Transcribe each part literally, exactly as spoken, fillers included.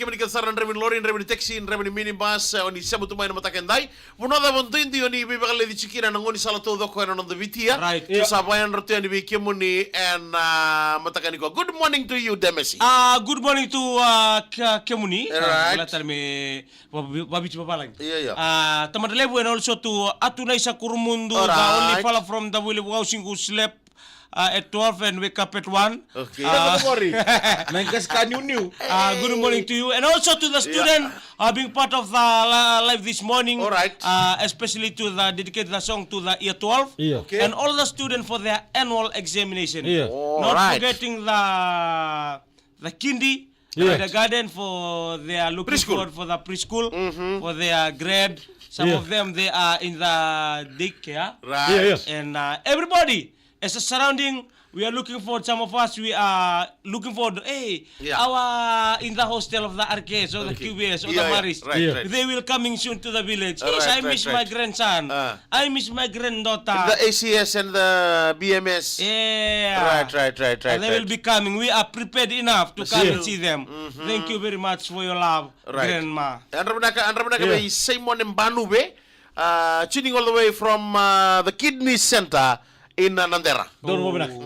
Kemuni kece sara na draiva ni lori, draiva ni taxi, draiva ni minibus, eh, o ni sema tu mai na mataka edai. Vanua cava duidui o ni veivakaleci tiko kina na gaunisala taucoko ena noda Viti ya. Right. Io. Sa vakayadra tu yani vei kemuni ena, ah, mataka nikua. Good morning to you, Demesi. Ah, good morning to, ah, ke-, kemuni. Right. Ah, baleta me va-, va-, vaviti vavalagi. Io, io. Ah, Tamada Levu, and also to Atu Naisa Kurumudu, the only fella from the Vuli Vausigu slept uh, at twelve and wake up at one. Okay. Ah, don't worry. Na qai sa ka niuniu. Ah, good morning to you. And also to the student, uh, being part of the li-, live this morning. All right. Uh, especially to the dedicate the song to the year twelve. Io. Okay. And all the students for their annual examination. Io. All right. Not forgetting the, the kindi, kindergarten for they are looking forward for the preschool, for their grade. Some of them, they are in the daycare. Right. Io, io. And, uh, everybody, as a surrounding, we are looking forward. Some of us, we are looking forward. Hey, our, in the hostel of the R Ks or the Q Bs or the Maris. Right, right. They will coming soon to the village. Yes, I miss my grandson. I miss my granddaughter. In the A C S and the B M S. Yeah. Right, right, right, right. And they will be coming. We are prepared enough to come and see them. Thank you very much for your love, Grandma. Yadra vinaka, yadra vinaka vei Simon Banuve, uh, tuning all the way from, uh, the Kidney Center in, uh, Nadera. Donu vinaka.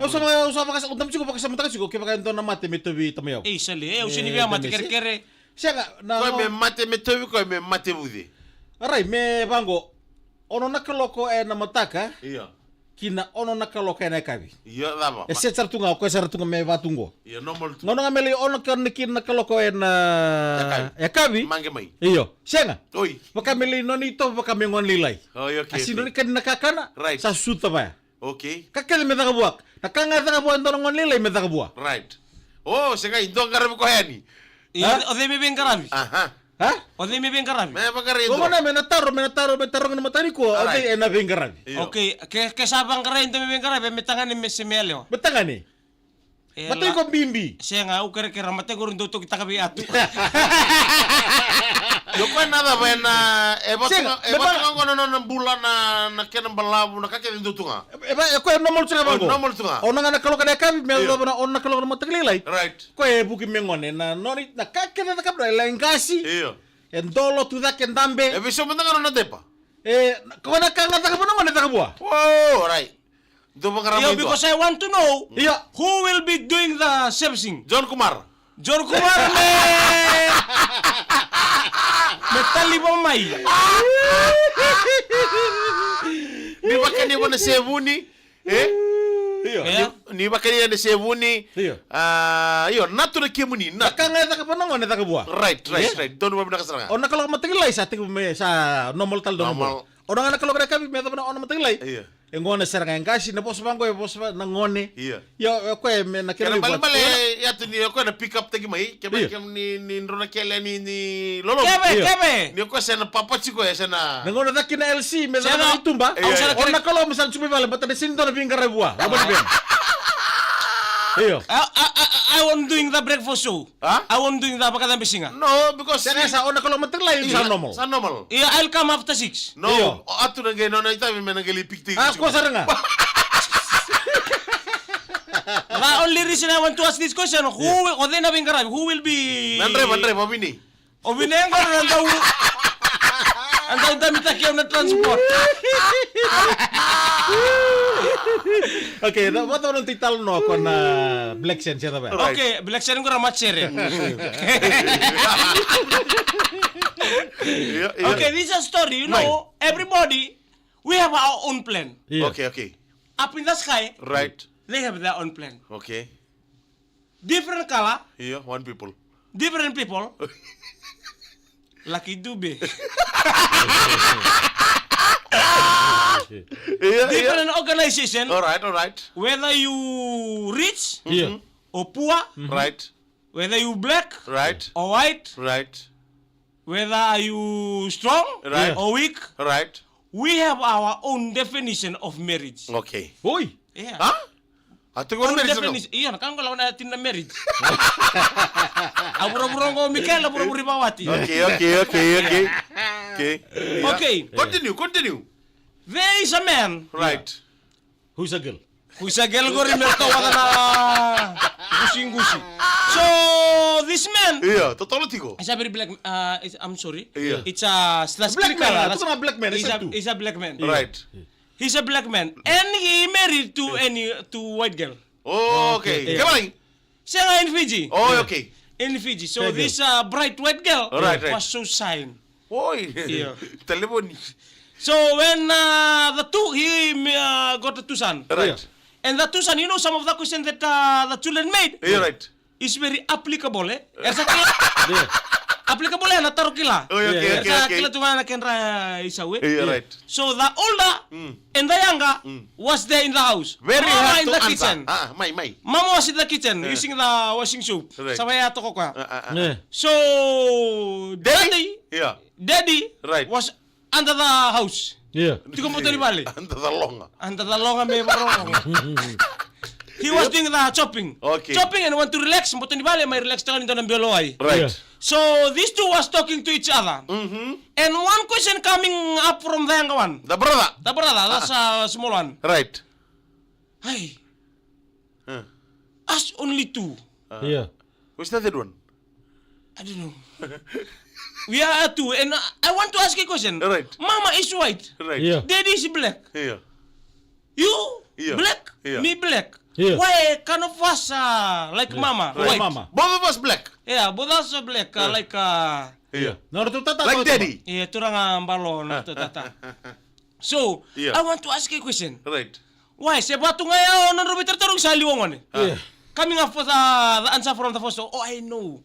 Au sa vaka, au sa vaka, au dam tiko vakasamataka tiko kevaka e dua na mate me tauvi tamai au. Ei, sale, e, au sega ni via mate kerekere. Sega, na koya me mate me tauvi, koya me mate vuce. Arai, me vaqo, ono na kaloko ena mataka. Io. Ki na ono na kaloko ena yakavi. Io, cava? E set sara tu ga, o koya sara tu ga me vaka tu qo. Io, normal tu. Gauna ga me lai ono ka, ki na kaloko ena yakavi. Yakavi. Maqe mai. Io, sega. Oi. Vaka me lai nona itovo, vaka me gone lailai. Oi, okay, okay. A sega ni kani na kakana. Right. Sa suta vaya. Okay. Ka kece me caka vua. Na ka ga e caka vua e dua na gone lailai me caka vua. Right. O, sega, e dua qaravi koya yani. Io, o cei me veiqaravi? Aha. Ha? O cei me veiqaravi? Me vaqarai e dua. Ko gona me na taro, me na taro, me taroga na mataka nikua, o cei ena veiqaravi? Io. Okay, ke, ke sa vaqarai e dua me veiqaravi, me tagane me se me yalewa? Me tagane. E, mataka iko bibi. Sega, au kerekere, mataka iko dau tokitaka vei Atu. Io, koya na cava ena, e vatu ga, e vatu ga qo na nona bula, na, na kena balavu, na ka kece dau tu ga. E va, e koya e normal tu ga vaqo. Normal tu ga. Ono ga na kaloko na yakavi, me yacova na ono na kaloko na mataka lailai. Right. Koya e vuki me gone, na nona, na ka kece e cakava e lai qasi. Io. E dolo tu cake, e dabe. E veisau mada ga nona depa. E, na, koya na ka ga cakava na gone e caka vua. O, right. Dou vaqara mai dua. Io, because I want to know who will be doing the servicing. John Kumar. John Kumar me, me taliva mai. Ni vakani vua na sevuni. E? Io. Ni, ni vakani na sevuni. Io. A, io, na tu na kemuni, na. Na ka ga e cakava na gone e caka vua. Right, right, right. Donu vakavinaka sara ga. Ono na kaloko mataka lailai sa tekivu me sa normal tale, donu. Normal. Ono ga na kaloko na yakavi me yacova na ono mataka lailai. Io. E gone sara ga, e qasi, na vosa vaqo e vosa va na gone. Io. Io, e koya me na kena malimali, e Atu, ni o koya na pick up taki mai, kevaka ni, ni drau na kele ni, ni lolo. Kevaka, kevaka ni o koya se na papa tiko, e se na. Na gauna caka na L C me caka na tuba. Io. Au sa na kere. Ono na kaloko me sa na tiko mai vale, baleta ni sega ni dua na veiqaravi vua. Au bani vei. Io. I, I, I, I want doing the breakfast show. Ha? I want doing the vakacabisiga. No, because sega, sa ono na kaloko mataka lailai, sa normal. Sa normal. Io, I'll come after six. No, io. O Atu na qai nona itavi me na qai lai pick taki. A, ko sara ga. The only reason I want to ask this question, who will, o cei na veiqaravi, who will be. Na draiva, draiva, o Vini. O Vini qo na dau, na dau damitaki au na transport. Okay, na, vata na titalo no ko na Black Sands, ya, right. Okay, Black Sands qo na matsere. Io, io. Okay, this is a story, you know, everybody, we have our own plan. Io. Okay, okay. Up in the sky, right, they have their own plan. Okay. Different color. Io, one people. Different people. Lucky Dube. Io, io. Different organization. All right, all right. Whether you rich, io, or poor, right, whether you black, right, or white, right. Whether are you strong, right, or weak, right, we have our own definition of marriage. Okay. Oi. Yeah. Ha? A tu qo na marriage. Own definition. Io, na ka qo lako na tini na marriage. A vuravura qo Mikaela, vuravura i Vawati. Okay, okay, okay, okay. Okay. Okay. Continue, continue. There is a man. Right. Who's a girl? Who's a girl qori me toka vata na gusi gusi. So this man, Io, totolo tiko. It's a very black. Uh, it's, I'm sorry. Yeah. It's a, it's a black man. That's not a black man. It's a, it's a black man. Right. He's a black man, and he married to any to white girl. Oh, okay. Yeah. Kevin. Sega in Fiji. Oh, okay. In Fiji. So this uh, bright white girl right, right. was so shine. Oi. Yeah. Telefoni. So when uh, the two, he uh, got the two son. Right. And the two son, you know, some of the question that uh, the children made. Yeah, right. Is very applicable, eh? Esa kila. Applicable ena taro kila. Oh, okay, okay, okay. Esa kila tu ga na kedra isau, eh? Yeah, right. So the older and the younger was there in the house. Very hard to answer. Mama in the kitchen. Ah, mai, mai. Mama was in the kitchen using the washing soap. Right. Sa vaya toka koya. So daddy, daddy was under the house. Yeah. Tiko boto ni vale. Under the loga. Under the loga me varo. He was doing the chopping. Okay. Chopping and want to relax, boto ni vale, mai relax taka ni dua na belo ai. Right. Yeah. So these two was talking to each other. And one question coming up from the younger one. The brother. The brother, that's a small one. Right. Hey. Us only two. Yeah. Where's the third one? I don't know. We are two, and I want to ask a question. Right. Mama is white. Right. Yeah. Daddy is black. Yeah. You black, me black. Yeah. Why kind of us uh, like mama? White. Mama. Both of us black. Yeah, both of us are black. Uh, like uh, yeah. Like daddy. Yeah, turaga balo na tata. So, I want to ask a question. Right. Why? Se vatu ga ya o nodra veitarotarogi sa liwa gone. Coming up with uh, the answer from the first. Oh, I know.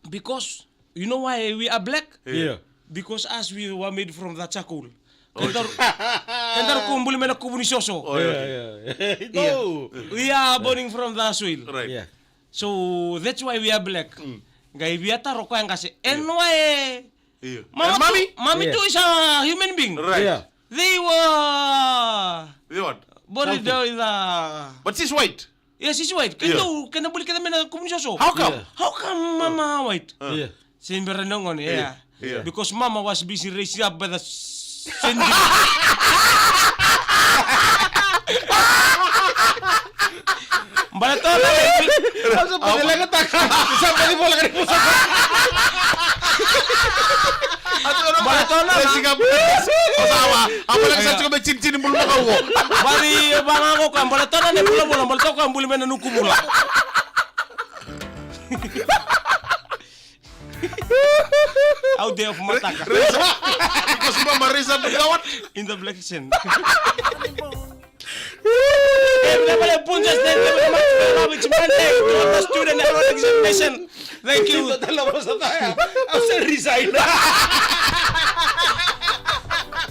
Because you know why we are black? Yeah. Because us we were made from the charcoal. Kedaru kedaru ko buli mai na kuvu ni soso. Oh, yeah, yeah. We are born from the soil. Right. Yeah. So that's why we are black. Qai via taro koya qase. And why Io. Mama, and mommy? Mommy too is a human being. Right. Yeah. They were. They what? Buried in the. But she's white. Yeah, she's white. Kena, kena buli kena mena kumu ni soso. How come? Yeah. How come mama white? Yeah. Same bera na gone, yeah. Yeah. Because mama was busy raised up by the same. Bale toka na. Au sa pele leka taka. Sa pele vola kari pusa. Bale toka na. Sika pusa. Osawa. Au pele sa tiko me chin chin bulu maka uo. Bari banga ko ka bale toka na bula bula bale toka buli mena nuku bula. Au de of mataka. Because mama raise up the what? In the black kitchen. Hey, we have a bunch of things. Thank you very much for your love. It's Monday. We have the student aeronautics examination. Thank you. Au sa resign.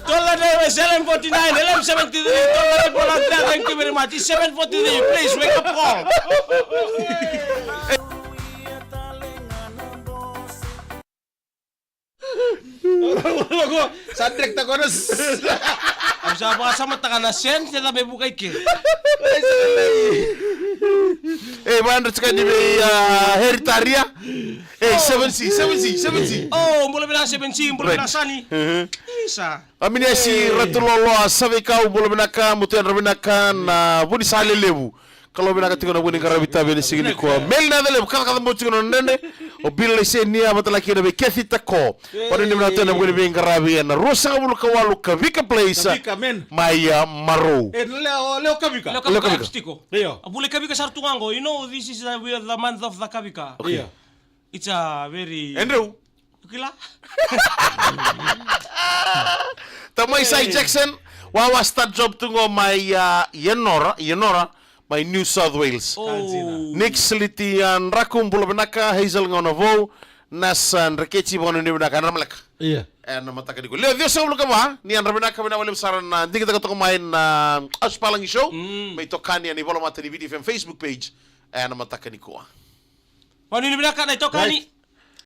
Tola de seven forty-nine, eleven seventy-three. Tola de volunteer. Thank you very much. It's seven forty-three. Please wake up call. Sa direkta ko na. Au sa vakasamataka na sen se da me vuka i ke. E vakayadrati ka ni vei Heritaria. E seven C, seven C, seven C. O bula vinaka seven C, bula vinaka Sani. Isa. Aminiasi Ratu Loloa Saveikau, bula vinaka, mo tu yadra vinaka na vuni sa lelevu. Kalou vinaka tiko na vuni qaravi tavi ena siga nikua. Meli na celevu kacakaca mo tiko na dredre. O Bill Laisenia vata laki na vei Kathy Tako. Vanuni vinaka tiko na vuni veiqaravi ena ruasagavulu ka walu Kavika Place. Mai a Marou. E leo leo Kavika. Leo Kavika tiko. Io. A vule Kavika sara tu ga qo. You know this is uh, we are the month of the Kavika. Okay. It's a very Andrew. Kila. Tamai Sai Jackson, wawa start job tu qo mai a Yennora, Yennora, mai New South Wales. Nick Sliti a Draku, bula vinaka, Hazel Gaunavou, Nasa Dreketi, vakanuinui vinaka, yadra maleka. Ia. Ena mataka nikua. Leo ciwasagavulu ka va, ni yadra vinaka, vinaka vakalevu sara na digitaka toka mai na Ausipalagi Show, mai tokani ena ivolamata ni Viti F M Facebook page, ena mataka nikua. Vakanuinui vinaka na itokani.